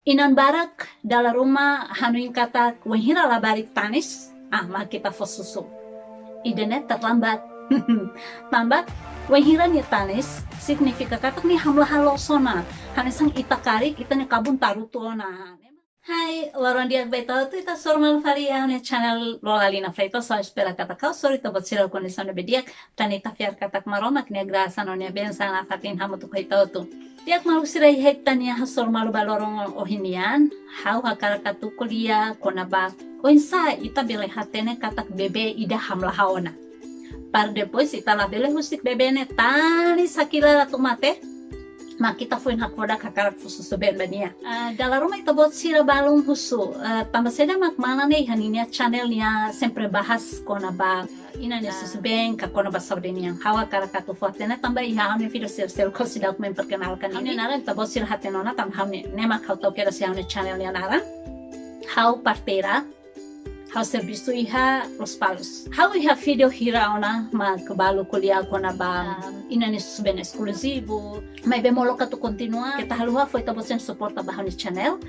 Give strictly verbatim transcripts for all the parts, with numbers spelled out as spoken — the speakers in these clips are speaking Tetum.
Inan barak dala ruma hanoin katak wainhira labarik tanis, ah, mak ita fó susu. Ida-ne'e terlambat. Tanba wainhira nia tanis signifika katak nia hamlaha loos ona. Hanesan ita karik, ita-nia kabun tarutu ona. Hai, loron di'ak ba ita hotu, ita hasoru malu fali iha ha'u-nia channel Lola Lina Freitas. Ha'u espera katak ha'u hasoru ita-boot sira ho kondisaun ne'ebé di'ak, tan ita fiar katak Maromak nia grasa no nia bensaun nafatin hamutuk ho ita hotu. Di'ak maluk sira, iha ita-nia hasoru malu ba loron ohin nian, ha'u hakarak atu ko'alia kona-ba oinsá ita bele hatene katak bebé ida hamlaha ona. Para depois ita labele husik bebé ne'e tanis hakilar atu mate, mak ita foin hakfodak hakarak fó susubeen ba nia. Ah, dala ruma ita-boot sira balun husu, ah, tanba saida mak mana ne'e iha ninia channel nia sempre bahas kona-ba inan nia susubeen ka kona-ba saúde nian. Ha'u hakarak atu fó hatene tanba iha ha'u-nia vídeo sira seluk ha'u seidauk memperkenalkan ha'u-nia naran, ita-boot sira hatene ona tanba ha'u ne'e, ne'e mak ha'u tau kedas iha ha'u-nia channel nia naran. Ha'u parteira, ha'u servisu iha Lospalos. Ha'u iha vídeo hira ona mak balu ko'alia kona-ba, ah, inan nia susubeen eskluzivu. Maibé molok atu kontinua, keta haluha fó ita-boot sira-nia suporta ba ha'u-nia channel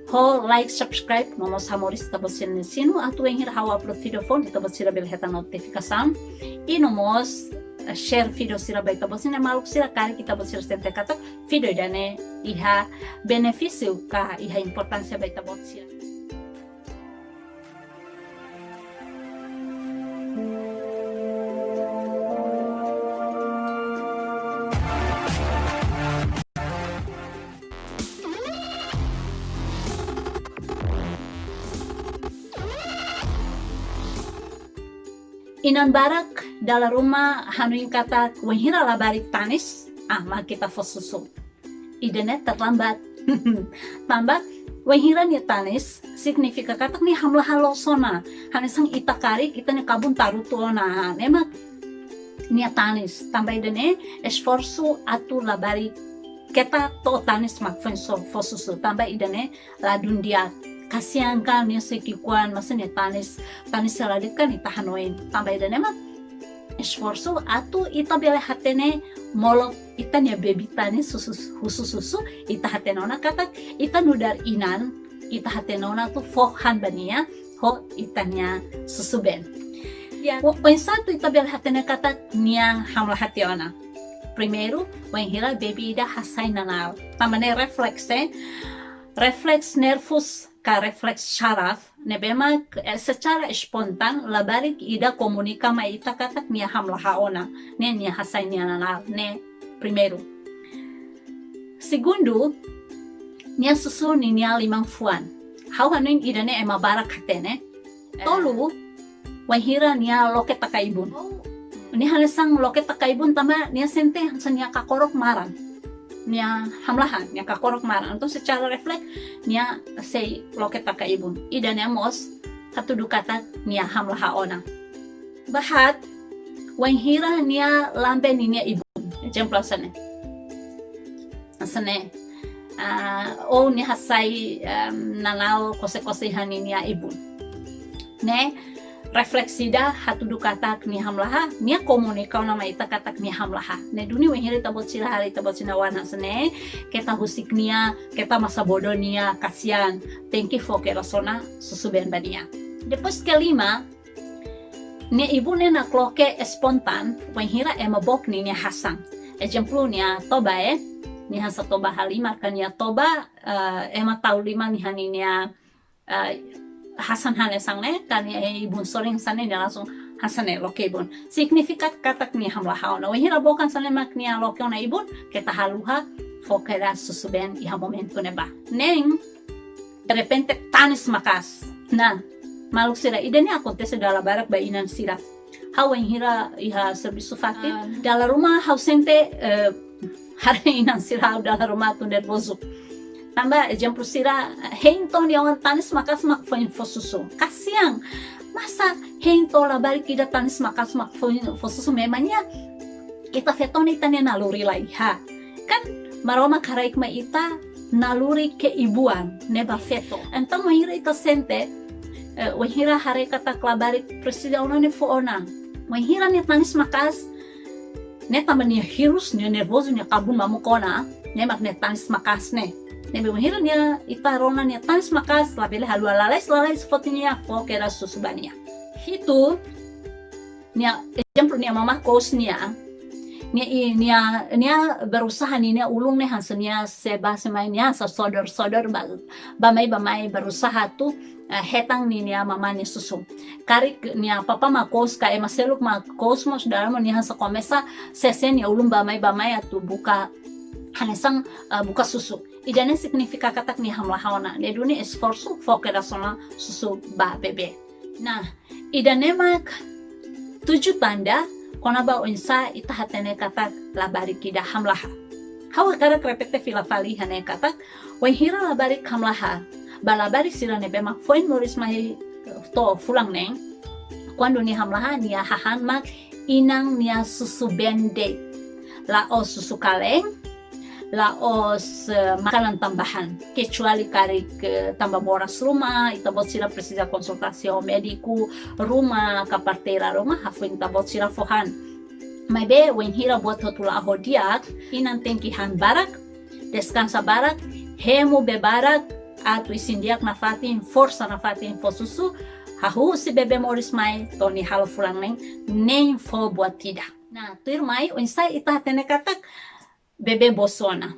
ho like, subscribe, no mós hamoris ita-boot sira-nia sinu atu wainhira ha'u upload vídeo foun ita-boot sira bele hetan notifikasaun. I no mós, eh, share vídeo sira ba ita-boot sira-nia maluk sira karik ita-boot sira sente katak vídeo ida-ne'e iha benefísiu ka iha importánsia ba ita-boot sira. Inan barak dala ruma hanoin katak wainhira labarik tanis, ah, mak ita fó susu. Ida-ne'e terlambat. Tanba wainhira nia tanis signifika katak nia hamlaha loos ona. Hanesan ita karik, ita-nia kabun tarutu ona. Ne'e mak nia tanis. Tanba ida-ne'e esforsu atu labarik keta to'o tanis mak foin so-, fó susu. Tanba ida-ne'e ladún di'ak. Kasian ka, nia sei ki'ikoan, maibé nia tanis, tanis sei la di'ak kan ita hanoin. Tanba ida-ne'e mak esforsu atu ita bele hatene molok ita-nia bebé tanis husu, husu susu, ita hatene ona katak ita nu'udar inan, ita hatene ona atu fó han ba nia ho ita-nia susubeen. Ya, o, oinsá atu ita bele hatene katak nia hamlaha tiha ona. Primeiru, wainhira bebé ida hasai nanál. Tanba ne'e refleks, eh? Refleks nervus ka refleks saraf ne'ebé mak, eh, secara espontan labarik ida komunika mai ita katak nia hamlaha ona, ne'e nia hasai nia nanál, ne'e primeiru. Segundu, nia susu ninia liman-fuan. Ha'u hanoin ida-ne'e ema barak hatene. Tolu, wainhira nia loke taka ibun. Nia hanesan loke taka ibun tanba nia sente hanesan nia kakorok maran. Nia hamlaha, nia kakorok maran. Entaun secara refleks nia sei loke taka ibun. Ida-ne'e mós hatudu katak nia hamlaha ona. Ba haat, wainhira nia lambe ninia ibun. Ezemplu hanesan ne'e. Hanesan ne'e. Ah, ou nia hasai, em, nanál kose-kose iha ninia ibun. Ne'e refleks ida hatudu katak nia hamlaha, nia komunika ona mai ita katak nia hamlaha. Ne'e duni wainhira ita-boot sira haree ita-boot sira-nia oan hanesan ne'e, keta husik nia, keta masa bodoh nia, kasian, tenke fó kedas ona susubeen ba nia. Depois kelima, nia ibun ne'e nakloke espontan, wainhira ema book ninia hasan. Ezemplu nia toba, eh, nia hanesan toba halimar ka nia toba, eh, ema tau liman iha ninia, eh, hasan hanesan ne'e, ka nia ibun sorin hanesan ne'e, nia langsung hanesan ne'e loke ibun. Signifika katak nia hamlaha ona. Wainhira book hanesan ne'e mak nia loke ona ibun, keta haluha fó kedas susubeen iha momentu ne'ebá. Neen, derrepente tanis maka'as. Nah, maluk sira, ida-ne'e akontese dala barak ba inan sira. Ha'u wainhira iha servisu fatin, ah, dala ruma ha'u sente, eh, haree inan sira ha'u dala ruma atu nervozu. Tanba ezemplu sira, hein to'o nia oan tanis maka'as mak foin fó susu. Kasian. Masa hein to'o labarik ida tanis maka'as mak foin fó susu, memangnya ita feto ne'e ita-nia naluri la iha. Kan Maromak haraik mai ita naluri keibuan ne'e ba feto. Entaun wainhira ita sente, eh, wainhira haree katak labarik presiza ona, nia fó ona. Wainhira nia tanis maka'as, ne'e tanba nia hirus, nia nervozu, nia kabun mamuk ona, ne'e mak nia tanis maka'as ne'e. Ne'ebé wainhira nia, ita rona nia tanis maka'as, labele haluha, lalais, lalais foti nia, fó kedas susu ba nia. Hitu, nia, ezemplu nia mamá kous nia, nia i-, nia, nia berusaha ninia ulun ne'e hanesan nia sei bá sei mai, nia hanesan sodor-sodor ba, bá mai, bá mai, berusaha atu, eh, hetan ninia mamá nia susu. Karik nia papá mak kous ka ema seluk mak kous mós, dala ruma nia hanesan komesa sesen nia ulun bá mai, bá mai atu buka hanesan, eh, buka susu. Ida-ne'e signifika katak nia hamlaha ona. Nia duni esforsu fó kedas ona susu ba bebé. Nah, ida-ne'e mak tujuh tanda kona-ba oinsá ita hatene katak labarik ida hamlaha. Ha'u hakarak repete fila fali hanesan katak, wainhira labarik hamlaha, ba labarik sira ne'ebé mak foin moris mai to'o fulan neen, kuandu nia hamlaha, nia hahán mak inan nia susu-been de'it. La'ós susu-kaleen, la'ós, eh, makanan tambahan. Kecuali karik, eh, tanba moras ruma, ita-boot sira presiza konsultasaun médiku ruma, ka parteira ruma, hafoin ita-boot sira fó han. Maibé, wainhira buat hotu la'o ho di'ak, inan tenke han barak, deskansa barak, hemu bee barak, atu isin di'ak nafatin, forsa nafatin fó susu, hahú husi bebé moris mai, to'o nia halo fulan neen, nein fó buat ida. Nah, tuirmai, oinsá ita hatene katak bebé bosu ona.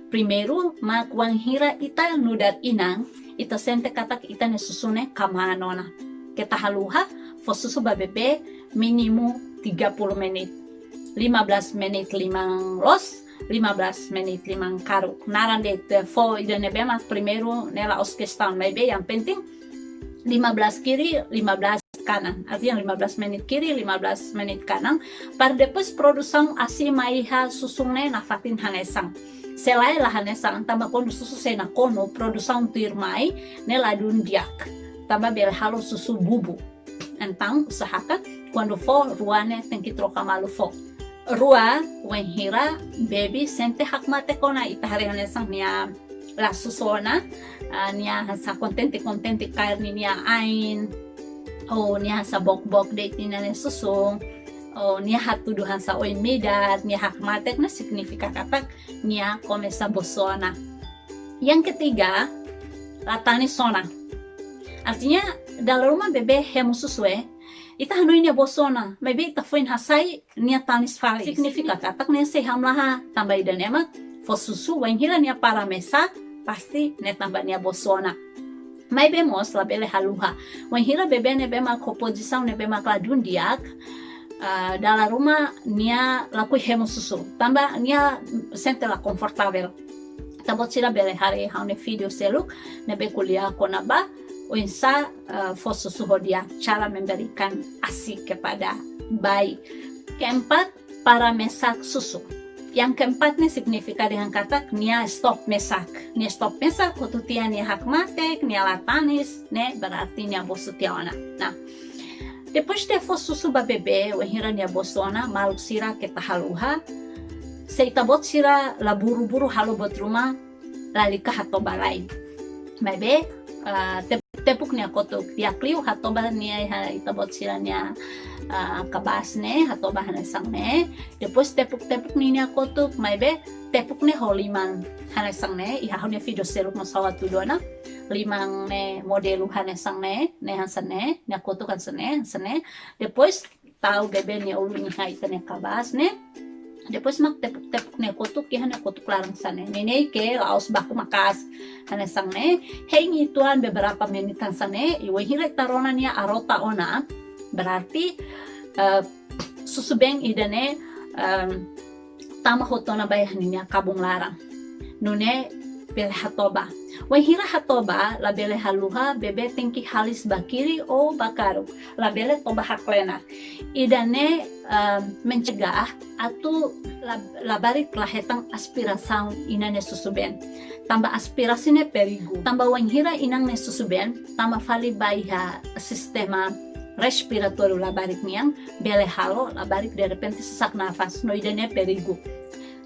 Primeiru, mak wainhira ita nu'udar inan, ita sente katak ita-nia susu ne'e kamaan ona. Keta haluha, fó susu ba bebé mínimu tiga puluh menit. Lima belas menit liman loos, lima belas menit liman karuk. Naran de'it, eh, fó ida ne'ebé mak primeiru ne'e la'ós kestaun, maibé yang penting lima belas kiri, lima belas kanan. Artinya lima belas menit kiri, lima belas menit kanan. Para depois produsaun ASI mai iha susun ne'e nafatin hanesan. Se lae la hanesan, tanba kuandu susu sei nakonu, produsaun tuirmai ne'e ladún di'ak. Tanba bele halo susu bubu. Entaun, usahakan kuandu fó rua ne'e tenke troka malu fó. Rua, wainhira bebé sente hakmatek ona, ita haree hanesan nia la susu ona, ah, nia hanesan kontente-kontente kaer ninia ain, ou nia hanesan book-book de'it inan nia susun, ou nia hatudu hanesan oin-midar, nia hakmatek, ne'e signifika katak nia komesa bosu ona. Yang ketiga, la tanis ona. Artinya, dala ruma bebé hemu susu, eh, ita hanoin nia bosu ona, maibé ita foin hasai nia tanis fali. Signifika katak nia sei hamlaha, tanba ida-ne'e mak fó susu, wainhira nia para mesak, pasti ne'e tanba nia bosu ona. Maibé mós labele haluha. Wainhira bebé ne'ebé mak ho pozisaun ne'ebé mak ladún di'ak, ah, dala ruma nia lakohi hemu susu. Tanba nia sente la konfortavel. Ita-boot sira bele haree ha'u-nia vídeo seluk ne'ebé ko'alia kona-ba oinsá, eh, fó susu ho di'ak, cara memberikan ASI kepada bayi. Keempat, para mesak susu. Yang keempat ne'e signifika dehan katak nia stop mesak. Nia stop mesak, hotu tiha nia hakmatek, nia la tanis, ne'e berarti nia bosu tiha ona. Nah, depois de fó susu ba bebé, wainhira nia bosu ona, maluk sira keta haluha. Se ita-boot sira la buru-buru halo buat ruma, lalika hatoba lai. Maibé, ah, tep-, tepuk nia kotuk, di'ak liu hatoba nia iha ita-boot sira-nia, ah, kabaas ne'e, hatoba hanesan ne'e. Depois tepuk-tepuk ninia kotuk, maibé tepuk ne'e ho liman hanesan ne'e, iha ha'u-nia vídeo seluk mós ha'u hatudu ona. Liman ne'e modelu hanesan ne'e, ne'e hanesan ne'e, nia kotuk hanesan ne'e, hanesan ne'e. Depois tau bebé nia ulun iha ita-nia kabaas ne'e. Depois mak tepuk-tepuk nia kotuk, iha nia kotuk laran sira-ne'e. Neineik ke la'ós baku maka'as hanesan ne'e. Hein uitoan beberapa menit hanesan ne'e, i wainhira ita rona nia arota ona. Berarti, eh, susu-been ida-ne'e, em, tama hotu ona ba iha ninia kabun laran. Nune'e bele hatoba. Wainhira hatoba, labele haluha, bebé tenke halis ba kiri ou ba karuk. Labele toba haklenak. Ida-ne'e, em, mencegah atu la-, labarik la hetan aspirasaun inan nia susu-been. Tanba aspirasi ne'e perigu. Tanba wainhira inan nia susu-been tama fali ba iha sistema respiratóriu labarik nian, bele halo labarik derrepente sesak nafas, no ida-ne'e perigu.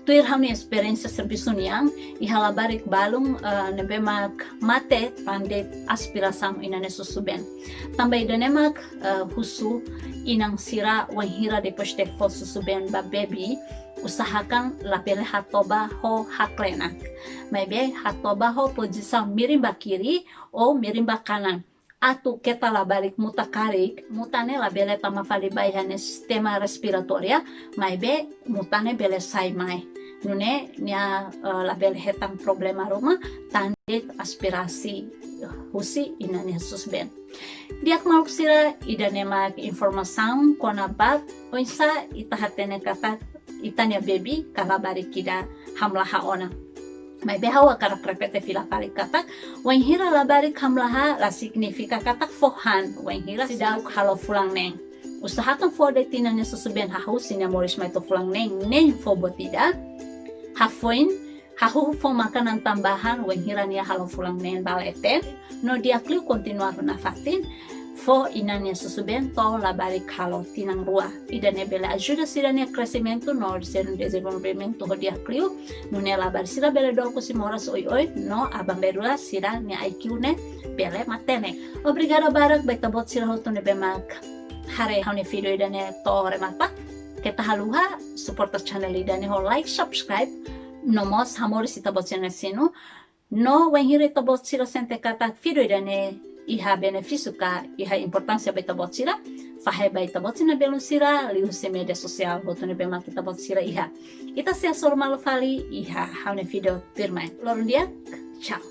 Tuir ha'u-nia esperiénsia servisu nian, iha labarik balun, eh, ne'ebé mak mate tan de'it aspirasaun inan nia susu-been. Tanba ida-ne'e mak, eh, husu inan sira wainhira depois de fó susu-been ba bebé, usahakan labele hatoba ho haklenak. Maibé hatoba ho pozisaun mirin ba kiri ou mirin ba kanan. Atu keta labarik muta karik, muta ne'e labele tama fali ba iha nia sistema respiratória, maibé muta ne'e bele sai mai. Nune'e nia, eh, labele hetan problema ruma, tan de'it aspirasi husi inan nia susubeen. Di'ak maluk sira, ida-ne'e mak informasaun kona-ba oinsá ita hatene katak ita-nia bebé ka labarik ida hamlaha ona. Maibé ha'u hakarak repete fila fali katak, wainhira labarik hamlaha la signifika katak fó han, wainhira seidauk halo fulan neen. Usahakan fó de'it inan nia susubeen hahú husi nia moris mai to'o fulan neen, neen fó buat ida. Hafoin, hahú fó makanan tambahan, wainhira nia halo fulan neen ba leten, no di'ak liu kontinua nafatin fó inan nia susubeen to'o labarik halo tinan rua. Ida-ne'e bele ajuda sira-nia kresimentu no dezen-, dezenvolvimentu ho di'ak liu, nune'e labarik sira bele dook husi moras oioin, no aban-bainrua sira-nia I Q ne'e bele matenek. Obrigada barak ba ita-boot sira hotu ne'ebé mak haree ha'u-nia vídeo ida-ne'e to'o remata. Keta haluha suporta channel ida-ne'e ho like, subscribe, no mós hamoris ita-boot sira-nia sinu. No wainhira ita-boot sira sente katak vídeo ida-ne'e iha benefísiu ka iha importánsia ba ita-boot sira, fahe ba ita-boot sira-nia belun sira liuhusi média sosiál hotu ne'ebé mak ita-boot sira iha. Ita sei hasoru malu fali iha ha'u-nia vídeo tuirmai. Loron di'ak, tchau.